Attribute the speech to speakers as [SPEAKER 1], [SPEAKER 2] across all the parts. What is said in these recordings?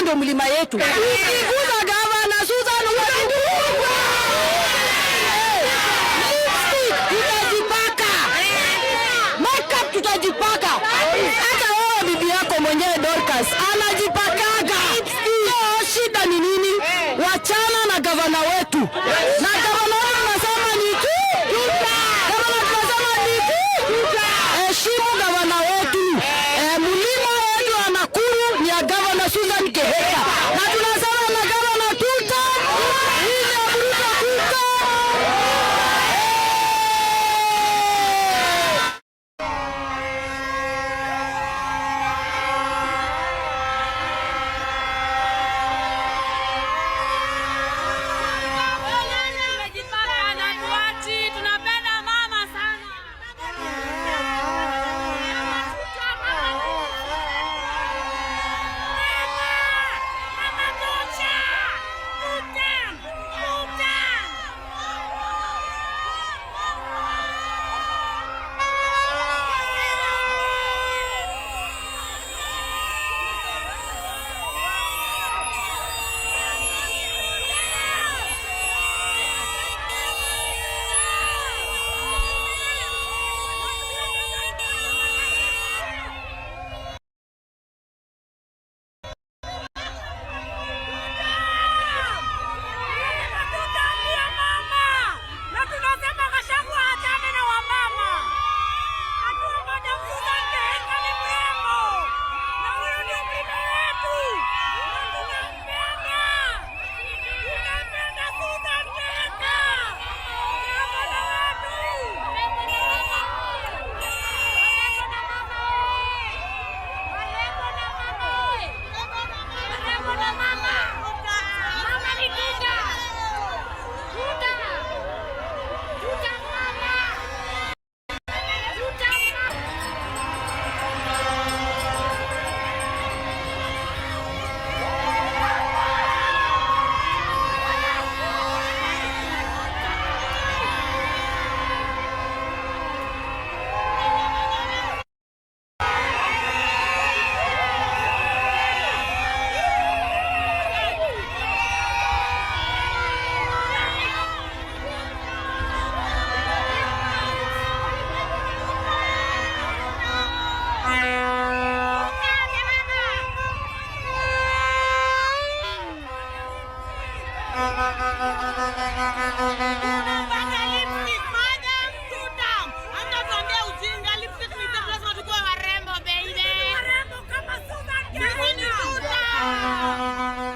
[SPEAKER 1] ndio mlima yetu. Ukiguza gavana Susan utadungwa. Lipstick tutajipaka, makeup tutajipaka. Hata wewe bibi yako mwenyewe Dorcas anajipakaga. So shida ni nini? Wachana na gavana wetu, na gavana wetu tunasema ni tu, gavana tunasema ni tu, heshimu gavana wetu. Mlima wetu wa Nakuru ni ya gavana Susan Kihika, na tunasema na gavana tuta, William Ruto tuta.
[SPEAKER 2] Tumejipanga na tuachi, tunapenda mama sana. Mama tosha! Tutam! Tutam! Tutaambia mama na tunasema Gachagua achane na wamama. Hatua Madam Susan Kihika ni mrembo na huyu ndio mlima wetu na tunampenda, tunampenda Susan Kihika, gavana wetu. Warembo na mama oye! Warembo na mama oye! Warembo na mama! Mama ni tuta! Tuta! Tuta mama! Tuta mama! Tunapaka lipstick, madam, tutam. Hamtatuambia ujinga, lipstick ni zetu, lazima tukuwe warembo baby. Warembo kama Susan Sisi ni tutam.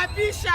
[SPEAKER 2] Tutamwapisha.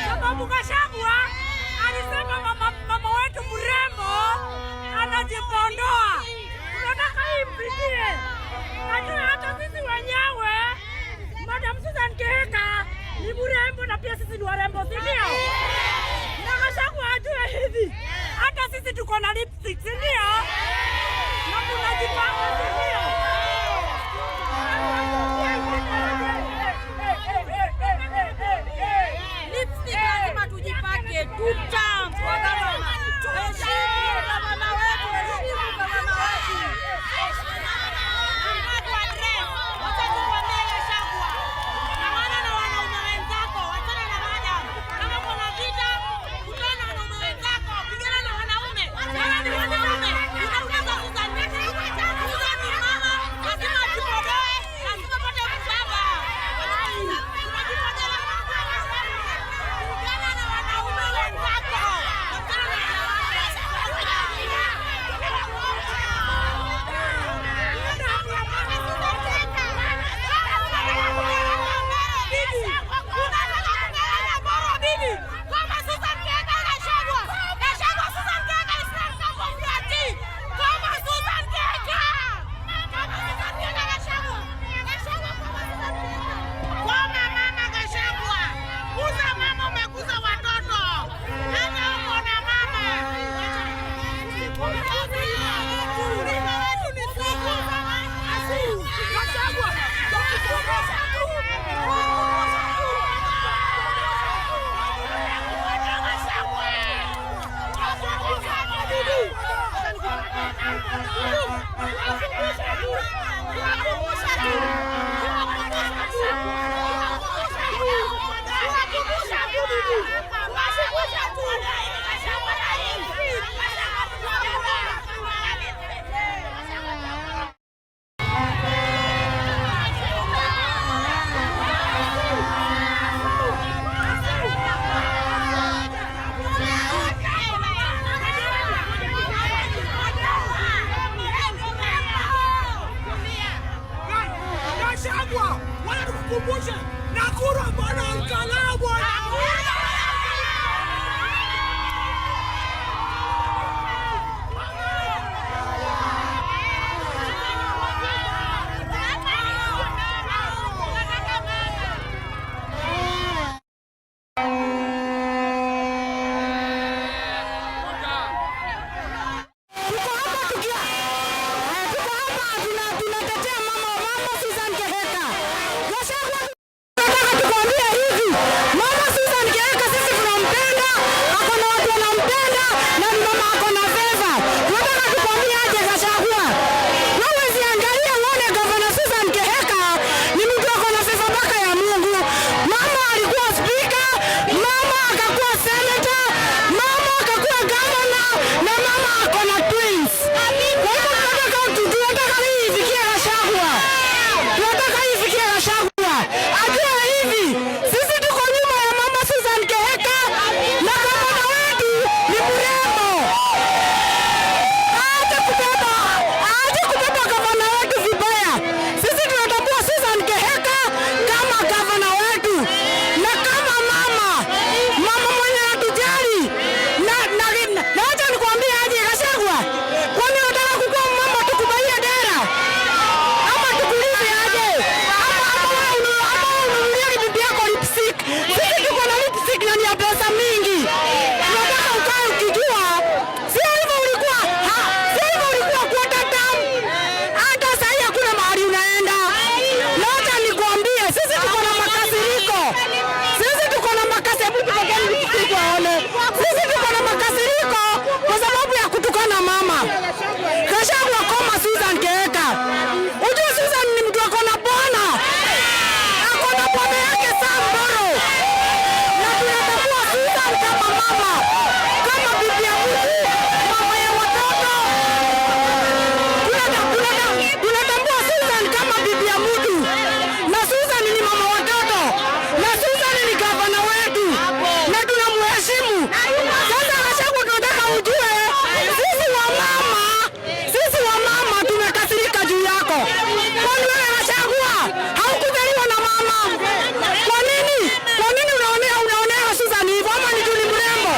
[SPEAKER 3] Sababu Gachagua alisema mama wetu mrembo anajipondoa. Tunataka impigie, ajue hata sisi wenyewe Madam Susan Kihika ni mrembo na pia sisi ni warembo, si ndio? Na Gachagua ajue hivi, hata sisi tuko na lipstick, si ndio? Na tunajipanga, si ndio?
[SPEAKER 2] Lipstick lazima tujipake, tutam kwa gavana. Heshimu gavana wetu, heshimu gavana wetu. Wacha tukwambie Gachagua. Ng'ang'ana na wanaume wenzako, wachana na madam. Kama kuna vita, kutana na wanaume wenzako, pigana na wanaume. Wewe ni mwanaume, unauliza Susan.
[SPEAKER 4] Niwakumbushe, Nakuru bwana Olkalau bwana.
[SPEAKER 1] Tuko hapa tukia tuko hapa tunatetea mama Susan Kihika. Gachagua, tunataka tukwambie hivi, mama Susan Kihika sisi tunampenda, ako na watu wanampenda na ni mama ako na favor. Tunataka tukwambie aje Gachagua, wewe ziangalie uone Gavana Susan Kihika ni mtu ako na favor mpaka ya Mungu. Mama alikuwa speaker, mama akakuwa senator, mama akakuwa governor na mama ako na twins. Kwa hivyo tunataka hii ifikie Gachagua. Tunataka hii ifikie Gachagua. Ajue hivi, sisi tuko nyuma ya mama Susan Kihika na gavana wetu ni mrembo. Aache kubeba gavana wetu vibaya. Sisi tunatambua Susan Kihika kama gavana wetu na kama mama mwenye anatujali. Na acha nikwambie aje Gachagua, kwani unataka kukuwa mama tukubaie dera ama tukulize aje? Ama wewe ununulie bibi yako lipstick? Sisi tuko na lipstick na ni ya pesa mingi. Tunataka ukae ukijua, sio hivyo ulikuwa sio hivyo ulikuwa quarter term. Hata sahii hakuna mahali unaenda. Na acha nikwambie, sisi tuko na makasiriko. Sisi tuko na makasiriko. Hebu tupokeni lipstick waone. Sisi tuko na makasiriko kwa sababu ya kutukana mama. Gachagua, koma Susan Kihika. Ujue Susan ni mtu ako na bwana. Ako na bwana yake Sam Mboro. Na tunatambua Susan kama mama, kama bibi ya Mungu, mama ya watoto. Tunatambua Susan kama bibi ya mtu. Na Susan ni mama watoto. Na Susan ni gavana wetu. Na tunamheshimu. Sasa Gachagua, tunataka ujue sisi wamama tumekasirika juu yako. Kwani wewe Gachagua haukuzaliwa na mama? Kwa nini? Kwa nini unaonea Susan hivyo ama ni juu ni mrembo?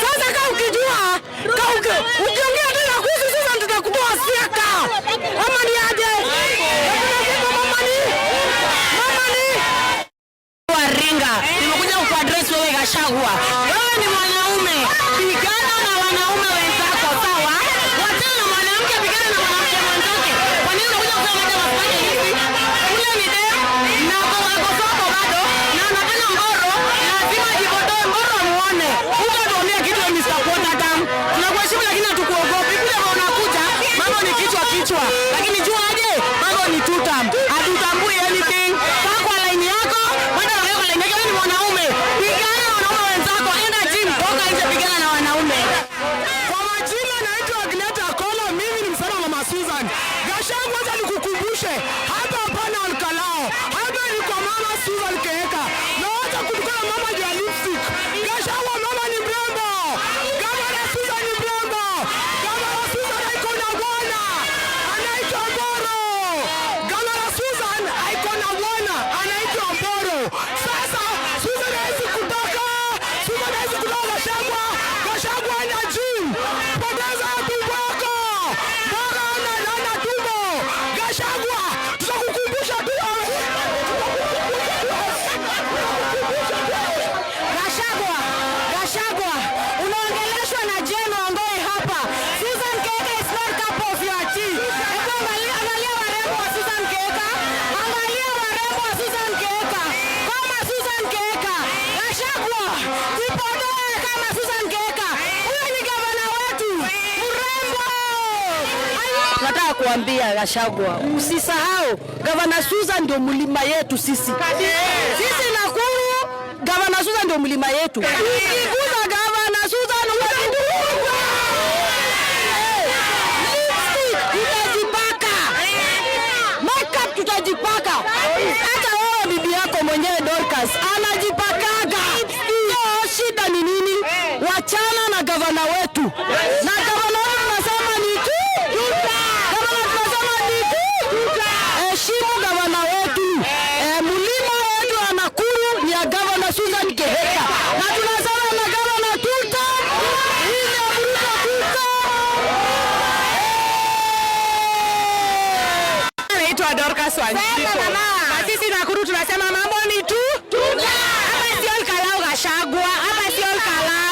[SPEAKER 1] Sasa kama ukijua, kama ukiongea tena kuhusu Susan tutakutoa siaka. Ama ni aje? Na tunasema mama ni
[SPEAKER 5] Waringa, nimekuja kukuaddress wewe Gachagua. Wewe ni mwanaume, pigana na wanaume wenzako, sawa? Wachana na mwanamke, pigana na mwanamke mwenzake. Kwa nini unakuja kusema madam asifanye hivi? Ule ni dem na ako soko bado na anapenda mboro, lazima ajipotoe mboro amuone. Hutatuambia kitu wewe Mr. Quarter Term. Tunakuheshimu lakini hatukuogopi. Kule kwa unakuja, mambo ni kichwa kichwa. Lakini jua aje, mambo ni two term. Hatutambui anything. Kaa kwa line yako, kwenda kwa line yako, wewe ni mwanaume. Pigana na wanaume wenzako, enda gym, toka nje, pigana na wanaume.
[SPEAKER 4] Kwa majina naitwa Agneta Kola, mimi ni msana wa mama Susan. Gachagua, acha nikukumbushe, hapa hapana Olkalau, hapa ni kwa mama Susan Kihika. Na wacha kutukana mama juu ya lipstick. Gachagua, mama ni mrembo. Gavana Susan ni mrembo. Gavana Susan haiko na bwana, anaitwa Mboro. Gavana Susan haiko na bwana, anaitwa Mboro. Sasa Susan hawezi kutoka, Susan hawezi kutoka Gachagua. Gachagua enda gym, poteza tumbo yako. Mboro ana tumbo. Gachagua, tutakukumbusha tu.
[SPEAKER 1] Gachagua, Gachagua, unaongeleshwa na Jane Wangoi hapa. Susan Kihika is not cup of your tea. Hebu angalia, angalia warembo wa Susan Kihika. Angalia warembo wa Susan Kihika. Kama Susan Kihika. Gachagua, jipodoe kama Susan Kihika. Huyu ni gavana wetu. Mrembo. Nataka kuambia Gachagua, usisahau Gavana Susan ndio mlima yetu sisi. Sisi Nakuru, Gavana Susan ndio mlima yetu. Ukiguza Gavana Susan utakufa. Lipstick tutajipaka. Makeup tutajipaka. Hata wewe bibi yako mwenyewe Dorcas anajipakaga. So shida ni nini? Wachana na gavana wetu. Na gavana wetu tunasema ni tu. Gavana tunasema ni tu. Heshimu gavana wetu. Naitwa Dorcas Wanjiku. Na sisi Nakuru tunasema mambo ni tu. Hapa sio Olkalou Gachagua, hapa sio Olkalou.